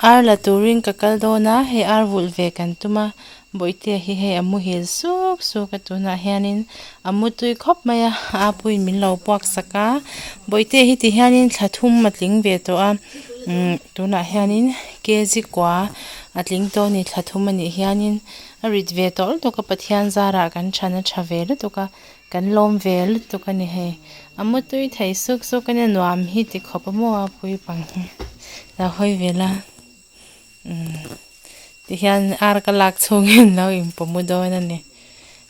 Ar la turin ka kal dawn a, hei ar vulh ve kan tum a, bawihtea hi hei a muhil suk suk a tunah hianin a mu tui khawp mai a, a puiin min lo puak sak a, bawihtea hi ti hianin thla thum a tling ve tawh a, umm tunah hianin kg kua a tling tawh a ni thla thum a nih hianin a rit ve tawh lutuk a Pathian zarah kan than a tha ve lutuk a. Kan lawm ve lutuk a ni hei. A mu tui thei suk suk a nia nuam hi ti khawp a maw a pui pang hi. Lo hawi ve la umm tihian ar ka lak chhungin lo inpawh mu dawn a ni.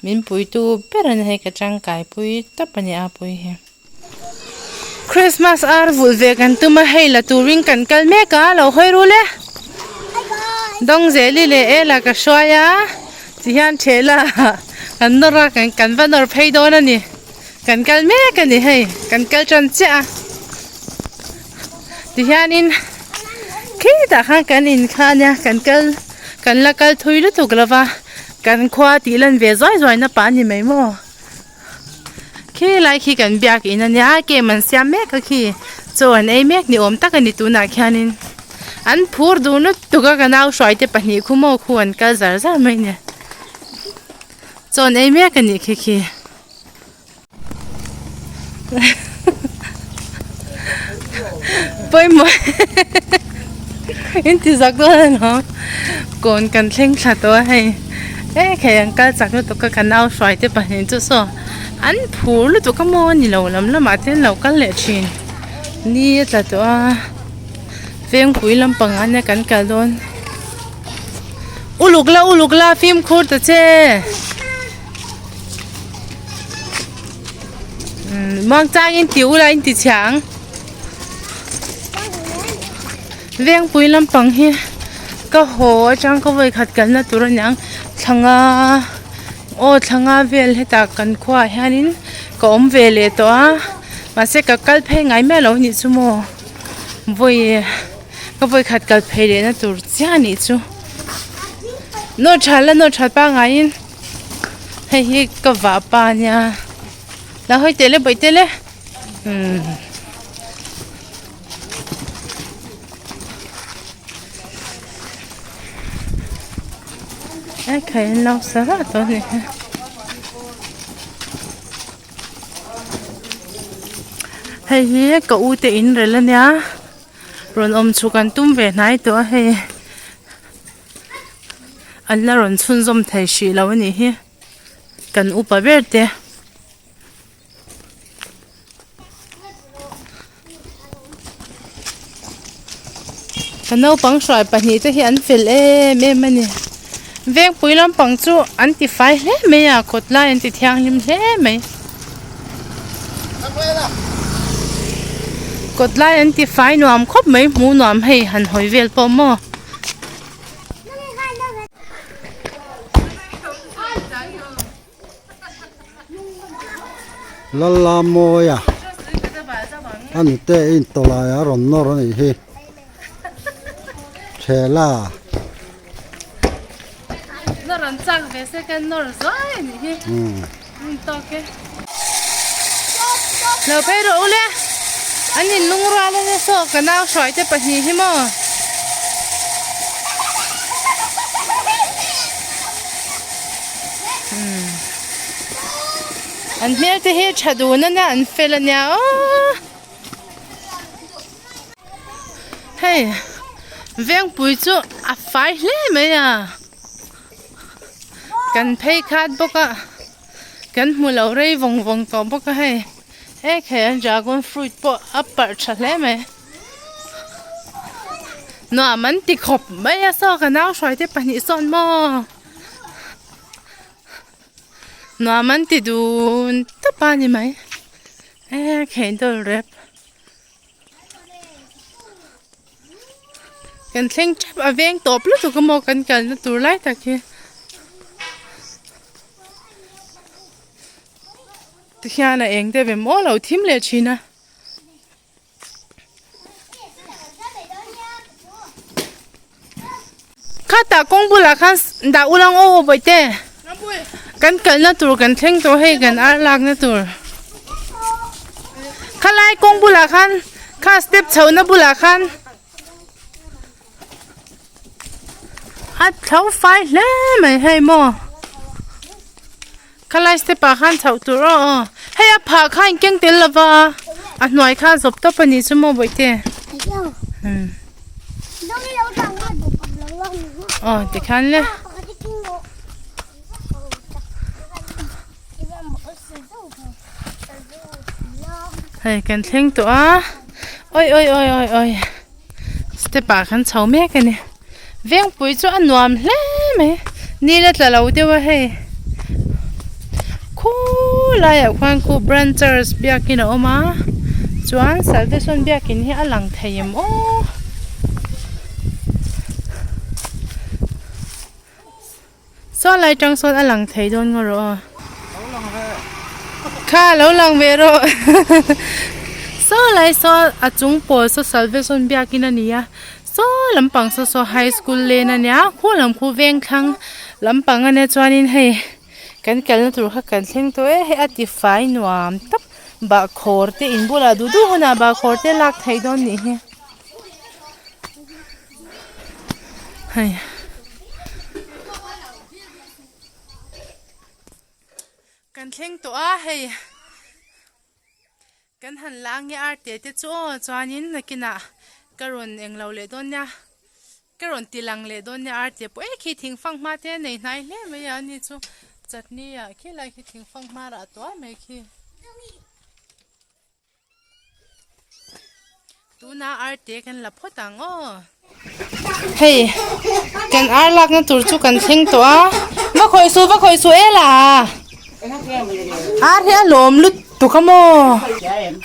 Min puitu ber a ni hei ka tangkai pui tawp a ni a pui hi. Christmas ar vulh ve kan tum a hei la turin kan kal mek a lo hawi rul e. Dawngzeli leh Ela ka hruai a tihian thehla kan nawr a kan va nawr phei dawn a ni kan kal mek a ni hei kan kal tan chiah a tihianin khitah khan kan in kha ania kan kal kan la kal thui lutuk lova kan khua tih lan ve zuai zuai na pah a ni mai maw. Khi lai khi kan biak in ania kem an siam mek a khi chaw an ei mek ni awm tak a ni tunah khianin an phur duh lutuk a ka nau hruai te pahnih khu maw khu an kal zar zar mai a ni chaw an ei mek a nih khi khi. Pawimawh in ti zak dawn alawm kawn kan thleng thla tawh a hei e khei an kal chak lutuk a ka nau hruai te pahnih chu saw an phur lutuk a maw ni lo lam lamah te an lo kal leh thin ni a tla tawh a vengpui lampang ah ania kan kal dawn uluk la uluk la fimkhur ta che. Muangchangin ti ula in ti chhia ang Vengpui lampang hi ka haw atang ka vawi khat kalna tur a niang thlanga aw thlanga vel hetah kan khuaah hianin ka awm ve leh tawh a mahse ka kal phei ngai miah lo anih chu maw vawi ka vawi khat kal phei leh na tur chiah anih chu nawr tha la nawr that pangaiin. Hei hi ka vahpa a nia la hawi teh le bawih te le umm e khai an lo sa rah tawh a ni hi hei hi ka u te in rel a nia rawn awm chhuk an tum ve hnai tawh a hei. An la rawn chhunzawm thei hrih lo a nih hi kan upa ber te. Ka naupang hruai pahnih te hi an fel em em a ni vengpui lampang chu an ti fai hle mai a kawt lai an ti thianghlim hle mai kawt lai an ti fai nuam khawp mai hmuh nuam hei han hawi vel pawh maw. Lala mawia a nute in tawlai a rawn nawr a nih hi thela. Lo phei rawh ule an in lung rual a nia saw ka nau hruai te pahnih hi maw. An hmel te hi tha dun a nia an fel a nia aww. Hei vengpui chu a fai hle mai a. Kan phei khat bawk a kan hmu lo rei vawng vawng tawh bawk a hei he khei an dragon fruit pawh a parh tha hle mai nuam an ti khawp mai a saw ka nau hruai te pahnih sawn maw nuam an ti dun tawp a ni mai e khei dawr rep. Kan thleng tep a veng tawp lutuk a maw kan kalna tur lai tak hi tikhian a eng deuh em aw lo thim leh thin a. Khatah kawng bulah khan dah ulang aw aw bawihte kan kalna tur kan thleng tawh hei kan ar lakna tur khalai kawng bulah khan kha step chhohna bulah khan. A thlo fai hle mai hei maw khalai step ah khan chhoh tur aw aw hei a phah kha in keng tel lova a hnuai kha a zawp tawp a nih chu maw bawihte umm aw tikhian le. Hei kan thleng tawh a awi awi awi awi awi step ah kan chho mek a ni vengpui chu a nuam hle mai ni la tla lo deuh a hei khulaiah khuan khu branchers biakin a awm a chuan salvation biakin hi a lang thei em aw. Saw lai tang sawn a lang thei dawn ngaw rawh aw. Kha lo lang ve rawh. Saw lai saw a chung pawl saw salvation biakin a ni a. Saw lampang saw saw high school lane a nia khu lam khu veng thlang lampang a nia chuanin hei kan kalna tur kha kan thleng tawh e hei a ti fai nuam tak bahkhawr te in bulah duh duh hunah bahkhawr te lak theih dawn nih hi. Hei kan thleng tawh a hei kan han la nge ar te te chu aw chuanin nakinah ka rawn englo leh dawn nia ka rawn ti lang leh dawn nia ar te pawh e khi thing fanghma te a nei hnai hle mai a ani chu chutney ah khilai khi thing fanghma rah tuai mai khi. Tuna ar te kan la phawt ang aw. Hei kan ar lakna tur chu kan thleng tawh a va khawih suh va khawih suh e la ar hi a lawm lutuk a maw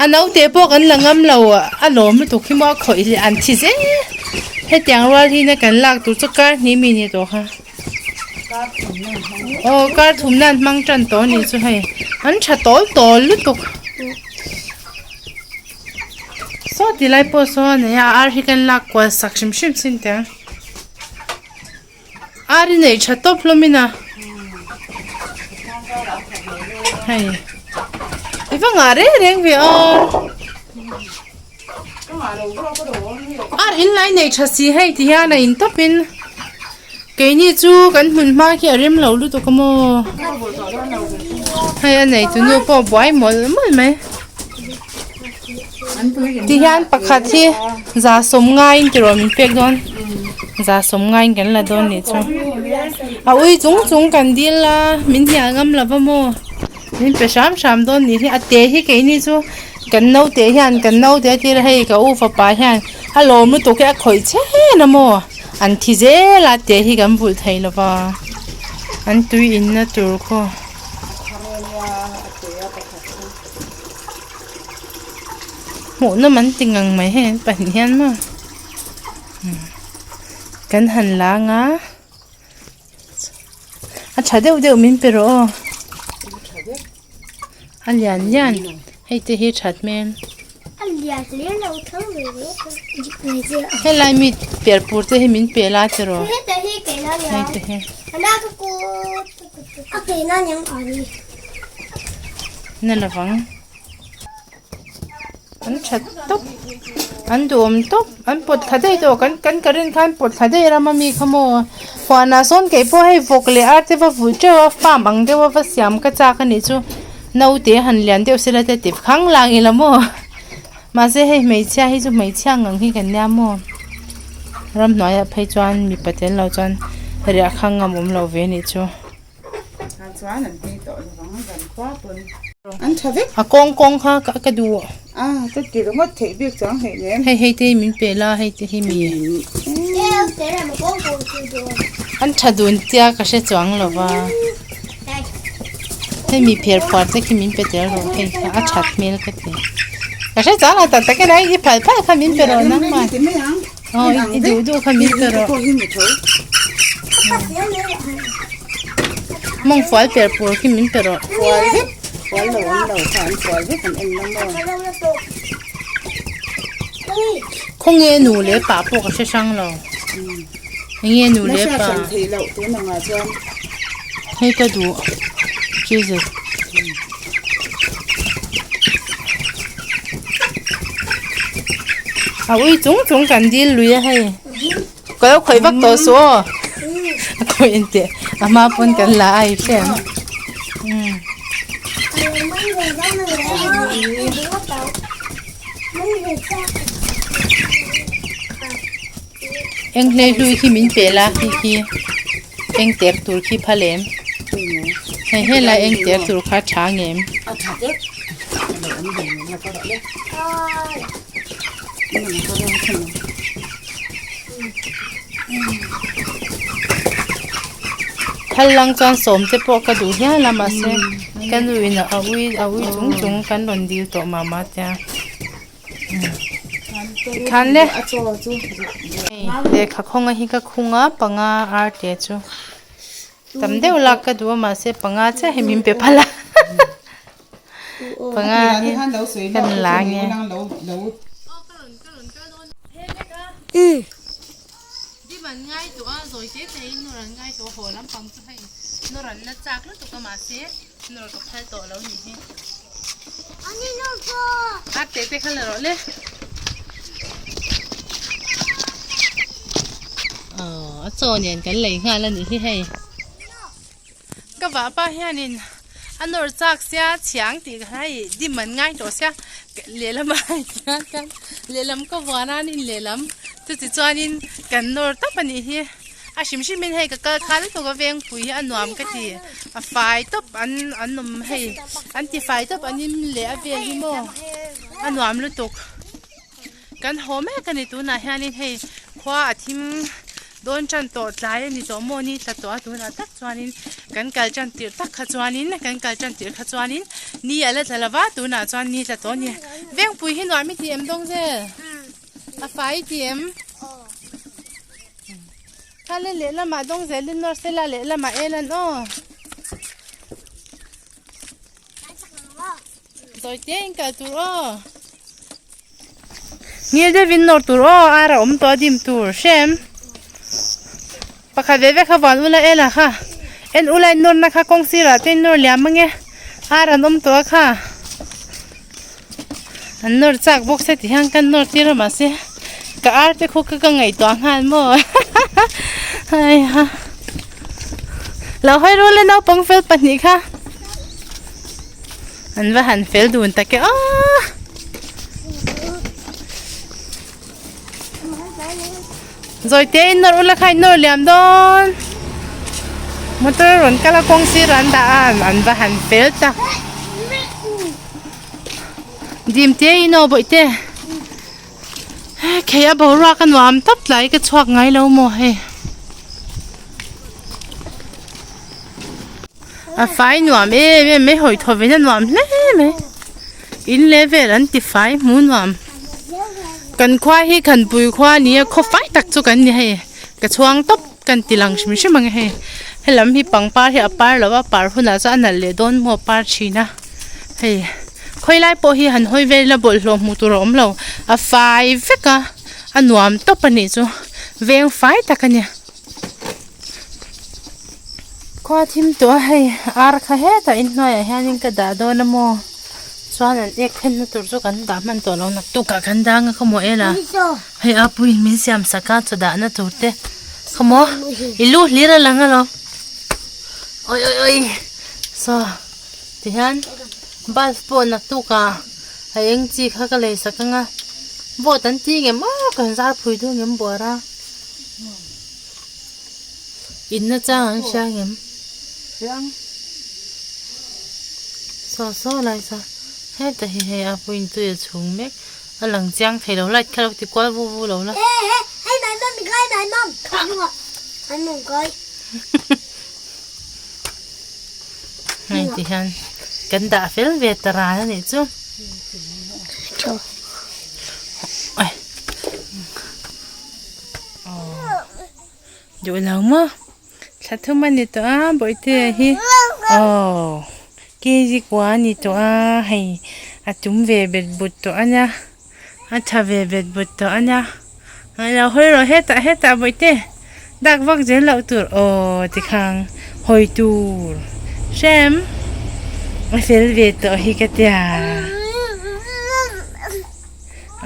a naute pawh kan la ngam lo a lawm lutuk hi maw a khawih leh an thi zel hetiang rual hi na kan lak tur chu kar hnih mi ni tawh kha aw kar thumna an hmang tan tawh a nih chu hei an tha tawl tawl lutuk saw ti lai pawh saw a nei a ar hi kan lak kual sak hrim hrim sin teh ang ar hi neih tha tawp hlawm in a hei i va ngah reng reng ve ar Ar in lai nei tha si hei ti hian a in tawp in keini chu kan hmun hma khi a rem lo lutuk a maw hei a nei tu nu pawh buai mawlh mawlh mai ti hian pakhat hi za sawm ngaiin tiraw min pek dawn za sawm ngaiin kan la dawn nih chu a ui chung chung kan dil a min hnial ngam lo va maw. Min pe hram hram dawn nih hi a te hi keini chu kan naute hian kan naute a tir a hei ka u fapa hian a lawm lutuk hi a khawih chhen a maw an thi zel a te hi kan vulh thei lo va an tui in na tur khaw. Hmuh nawm an ti ngang mai hei an pahnih hian maw kan han lang a. A tha deuh deuh min pe rawh aw a lian lian hei te hi that hmel helai mi per pur te hi min pe la ti rawh hei te hi na lovang. An that tawp an duhawm tawp an pawt thla daih tawh kan kan current khan pawt thla daih ram ami kha maw huanah sawn kei pawh hei vawk leh ar te va vulh teuh a farm ang deuh a va siam ka chak a nih chu naute han lian deuh sela te ti khang lang ila maw mahse hei hmeichhia hi chu hmeichhia ang hi kan nia maw ramhnuaiah phei chuan mipa tel lo chuan riah kha ngam awm lo ve a nih chu. A kawng kawng kha ka duh hei hei te hi min pe la hei te hi mi an tha dun tia ka hre chuang lo va hei mi pher phuar te khi min pe tel rawh hei kha a that hmel ka ti ka hre chuang lo tak tak e i phal phal kha min pe rawh nangmah aw i duh duh kha min pe rawh. Mawng fual per pur khi min pe rawh. Fual vek fual lo an lo kha an fual vek an en na maw. Khawnge nu leh pa pawh ka hre hrang lo. Enge nu leh pa. Na hriat hran theih loh tun angah chuan. Hei ka duh Jesus. A ui chung chung kan dil lui a hei. Ka lo khawih vak tawh suh aw. A khawi en teh a hma pawn kan la a i hre ang. Eng hlei hlui khi min pe la khi khi eng ter tur khi phal em hei helai eng ter tur kha tha ngem. Thal lang chuan sawm te pawh ka duh hial a mahse ka nu in a ui a ui chung chung kan rawn dil tawh mah mah tia tikhan le lehkha khawnga hi ka khung a panga ar te chu tam deuh lak ka duh a mahse panga chiah hi min pe phal a. Panga hi kan la nge. A chaw nen kan lei nghal a nih hi hei. Ka vahpa hianin a nawr chak sia chhiang tih kha hei dim an ngai tawh sia lehlam ah hian khan lehlam ka vuan a ni lehlam chuti chuanin kan nawr tawp a nih hi a hrim hrim in hei ka kal kha lutuk a vengpui hi a nuam ka ti a fai tawp an an awm hei an ti fai tawp an in leh a vel hi maw a nuam lutuk. Kan haw mek a ni tunah hianin hei khua a thim dawn tan tawh tlai a ni tawh maw ni tla tawh a tunah tak chuanin kan kal tan tirh tak kha chuanin kan kal tan tirh kha chuanin ni a la tla lo va tunah chuan ni tla tawh a ni vengpui hi nuam i ti em dawng zel a fai i ti em kha le lehlamah dawng zelin nawr sela lehlamah el an aw. Zawi te in kal tur aw. Ngil deuhin nawr tur aw ar a awm tawh a dim tur hrem. Pakhat ve ve kha van ula ela kha en ula in nawrna kha kawng sirah te in nawr liam ange ar an awm tawh a kha. An nawr chak bawk se ti hian kan nawr tir a mahse ka ar te khu ka ka ngaihtuah nghal maw haiha. Lo hawi rul e naupang fel pahnih kha. An va han fel dun tak e aw. Zawi te in nawr ula kha in nawr liam dawn. Motor a rawn kal a kawng sir an dah a an va han fel tak. Dim te in aw bawih te. Khei a boruak a nuam tawp tlai ka chhuak ngai lo maw hei. A fai nuam em em mai hawi thaw vena nuam hle mai in leh vel an ti fai hmu nuam kan khua hi khanpui khua a ni a khaw fai tak chu kan ni hei ka chhuang tawp kan ti lang hrim hrim ang hei helam hi pangpar hi a par lo a par hunah chuan a nalh leh dawn maw a par thin a hei khawi lai pawh hi han hawi vel ila bawlhhlawh hmuh tur a awm lo a fai vek a a nuam tawp a nih chu veng fai tak a ni. Khua thim tawh a hei ar kha hetah inhnuaiah hianin ka dah dawn a maw chuan an ek phenna tur chu kan dah hman tawh lo naktukah kan dang a khawmaw ela hei a puiin min siam sak a chaw dahna tur te khawmaw i lu hlir a lang alawm awi awi awi saw tihian bulb pawh naktukah a eng chi kha ka lei sak ang a vawt an ti ngem a kan zar phui dawn ngem buar a. In na chang an hria ngem? Hriang. Saw saw lai saw. Heta hi hei a puiin tui a chhung mek. A lang chiang thei lo light kha lo ti kual vu vu lo la. Hei my mom kai my mom. My mom kai. Hei ti hian kan dah fel ve ta ran a nih chu. Duh lo maw thla thum a ni tawh a bawihtea hi aww kg kua a ni tawh a hei a tum ve bet but tawh a nia a tha ve bet but tawh a nia lo hawi rawh hetah hetah bawihte dak vak zel loh tur aww tikhang hawi tur hrem a fel ve tawh hi ka tia.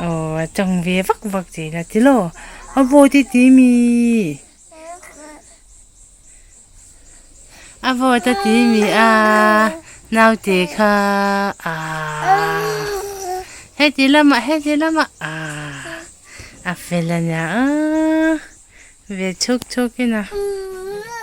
Aw a tawng ve vak vak zel a tilo a vote i ti mi. A vawt a ti mi a naute kha aaa heti lamah heti lamah aaa a fel a nia aaa ve chuk chuk in a.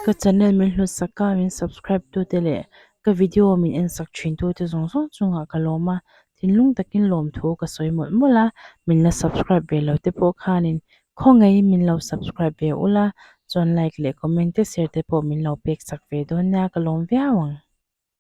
Ka channel min hlut sak a min subscribe tu te leh ka video min en sak thin tu te zawng zawng chungah ka lawm a thinlung takin lawmthu ka sawi mawlh mawlh a min la subscribe ve lo te pawh khanin Khawngaihin min lo subscribe ve ula, chuan like leh comment te share te pawh min lo pek chak ve dawn nia ka lawm viau ang.